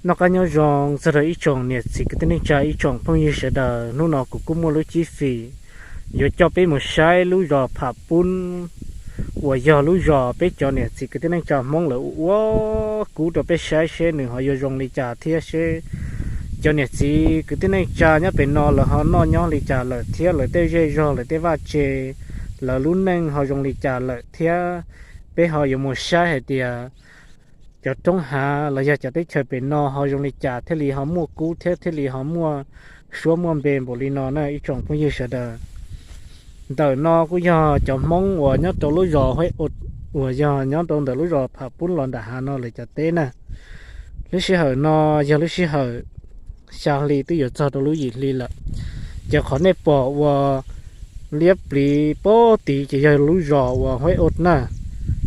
Noj qab nyob zoo txog rau ib tsoom niam txiv kwv tij neej tsa, ib tsoom phooj ywg sawv daws. Hnub no kuv kuj muaj lub cib fim yuav coj peb mus saib lub zos Pham Pub uas yog lub zos peb cov niam txiv kwv tij neej tsa Hmoob lawv ua kub rau peb saib seb nws ho yuav zoo li cas thiab seb cov niam txiv kwv tij neej tsa nyob pem no lawv ho noj nyob li cas lawm thiab lawv tej zej zog, lawv tej vaj tse, lawv lub neej ho zoo li cas lawm thiab. Peb ho yuav mus saib hais tias cov roob hav los yog cov teb chaws pem no ho zoo li cas thiaj li ho muaj kub thiab thiaj li ho muaj suab muaj npe npaum li no na ib tsoom phooj ywg sawv daws. Ntawm no kuj yog cov Hmoob uas nyob rau lub zos Huaib Ua uas yog nyob rau ntawm lub zos Pham Pub los nram hav no lawv cov teb na. Lub sij hawm no yog lub sij hawm xya hli twb yuav txog rau lub yim hli lawm. Ces qhov nej pom ua liab pliv pob tid ces yog lub zos uas Huaib Ua na.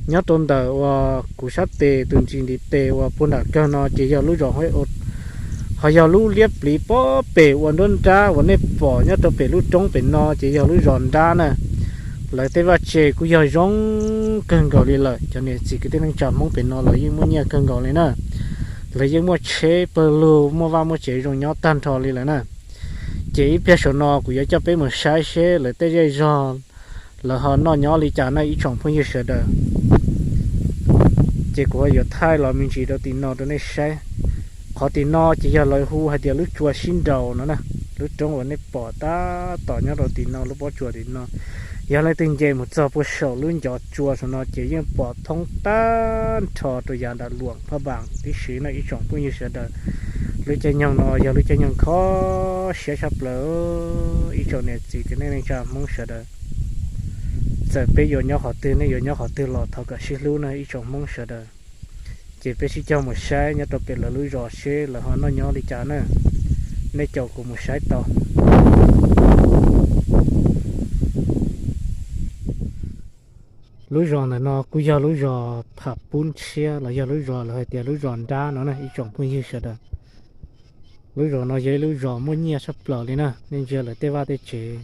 Nyob rau ntawm uas kuv sab tes tus ntsis ntiv tes uas puag nram kawg no ces yog lub zos Huaib Ua. Ho yog lub liab pliv pob pem ua nruab nrab uas nej pom nyob rau pem lub roob pem no ces yog lub zos Nrab na. Lawv tej vaj tse kuj yog zoo kawg nkaus li lawm. Cov niam txiv kwv tij neej tsa Hmoob pem no lawv yeej muaj nyiaj kawg nkaus li na. Lawv yeej muaj tsheb pawg lug, muaj vaj muaj tsev zoo nyob tag nrho li lawm na. Ces ib pliag saum no kuv yuav coj peb mus saib seb lawv tej zej zog lawv ho noj nyob li cas na ib tsoom phooj ywg sawv daws. Ces kuv ho yuav thaij los me ntsis rau tim no rau nej saib. Qhov tim no ces yog lawv hu hais tias lub tsua sib nraus no na. Lub roob uas nej pom tab tom nyob rau tim no, lub pob tsuas tim no, yog leej twg nce mus txog puag saum lub ncov tsua saum no ces yeej pom thoob tag nrho rau yav nram Luam Phaj Npas tib si na ib tsoom phooj ywg sawv daws. Lub caij nyoog no yog lub caij nyoog kho siab tshaj plaws ib tsoom niam txiv kwv tij neej tsa Hmoob sawv daws. Txawm peb yuav nyob qhov twg, nej yuav nyob qhov twg los thov kom sib hlub na ib tsoom Hmoob sawv daws. Ces peb sib cog mus saib nyob rau pem lawv lub zos seb lawv ho noj nyob li cas na. Nej caum kuv mus saib tau. Lub zos ntawm no kuj yog lub zos Pham Pub tshiab los yog lub zos lawv hais tias lub zos Nrab no na ib tsoom phooj ywg sawv daws. Lub zos no yog ib lub zos muaj nyiaj tshaj plaws li na, nej ntsia lawv tej vaj tej tsev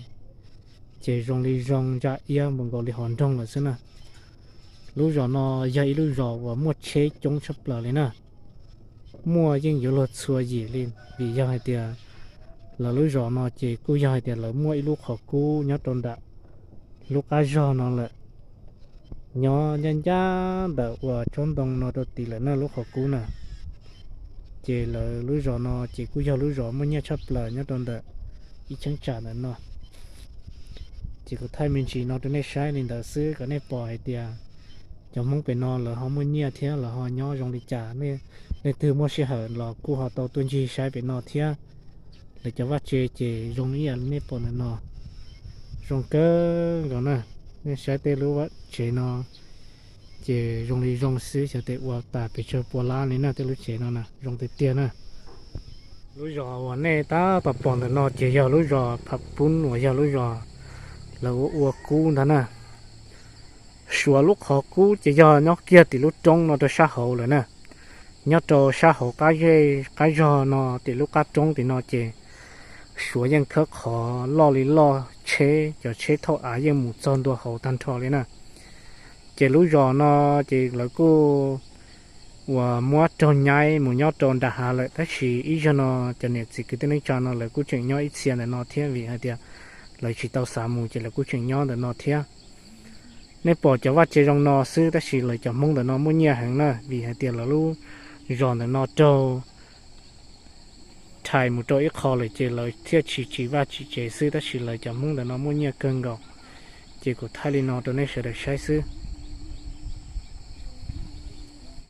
ces zoo li zoo ntsa iab npaum nkaus li hauv nroog lawm xwb na. Lub zos no yog ib lub zos uas muaj tsheb coob tshaj plaws li na. Muaj yeej yuav luag txhua yim li, vim yog hais tias lawv lub zos no ces kuj yog hais tias lawv muaj ib lub qhov kub nyob rau ntawm lub qab zog no lawm. Nyob ncaj ncaj ntawm uas tsob ntoo no rau tim lawm na lub qhov kub na. Ces lawv lub zos no ces kuj yog lub zos muaj nyiaj tshaj plaws nyob rau ntawm ib cheeb tsam ntawm no. Ces kuv thaij me ntsis no rau nej saib li ntawd xwb kom nej pom hais tias cov Hmoob pem no lawv ho muaj nyiaj thiab lawv ho nyob zoo li cas. Leej twg muaj sij hawm los kuj ho tau tuaj ncig saib pem no thiab. Lawv cov vaj tse ces zoo ib yam li nej pom ntawm no, zoo kawg nkaus na. Nej saib tej lub vaj tsev no ces zoo li zoo xwb, xyov tes ua tas pes tsawg pua lab li na, tej lub tsev no na zoo tiag tiag na. Lub zos uas nej tab tom pom ntawm no ces yog lub zos Pham Pub uas yog lub zos lawv ua ua kub ntag na. Suav lub qhov kub ces yog nyob kiag tim lub roob no rau sab hauv lawm na. Nyob rau sab hauv qab zej qab zog no tim lub qab roob tim no ces Suav yeej khawb qhov loj li loj, tsheb, cov tsheb thauj av yeej mus txog ntua hauv tag nrho li na. Ces lub zos no ces lawv kuj uas muab raug nyaib mus nyob rau nram hav lawm, tab sis ib zaug no cov niam txiv kwv tij neej tsa no lawv kuj tseem nyob ib txhia ntawm no thiab, vim hais tias lawv tsis tau xav mus ces lawv kuj tseem nyob ntawm no thiab. Nej pom cov vaj tse zoo no xwb, tab sis lawv cov Hmoob ntawm no muaj nyiaj heev na, vim hais tias lawv lub zos ntawm no raug rhais mus rau ib qho lawm ces lawv thiaj tsis tsim vaj tsim tsev xwb, tab sis lawv cov Hmoob ntawm no muaj nyiaj kawg nkaus. Ces kuv thaij li no rau nej sawv daws saib xwb.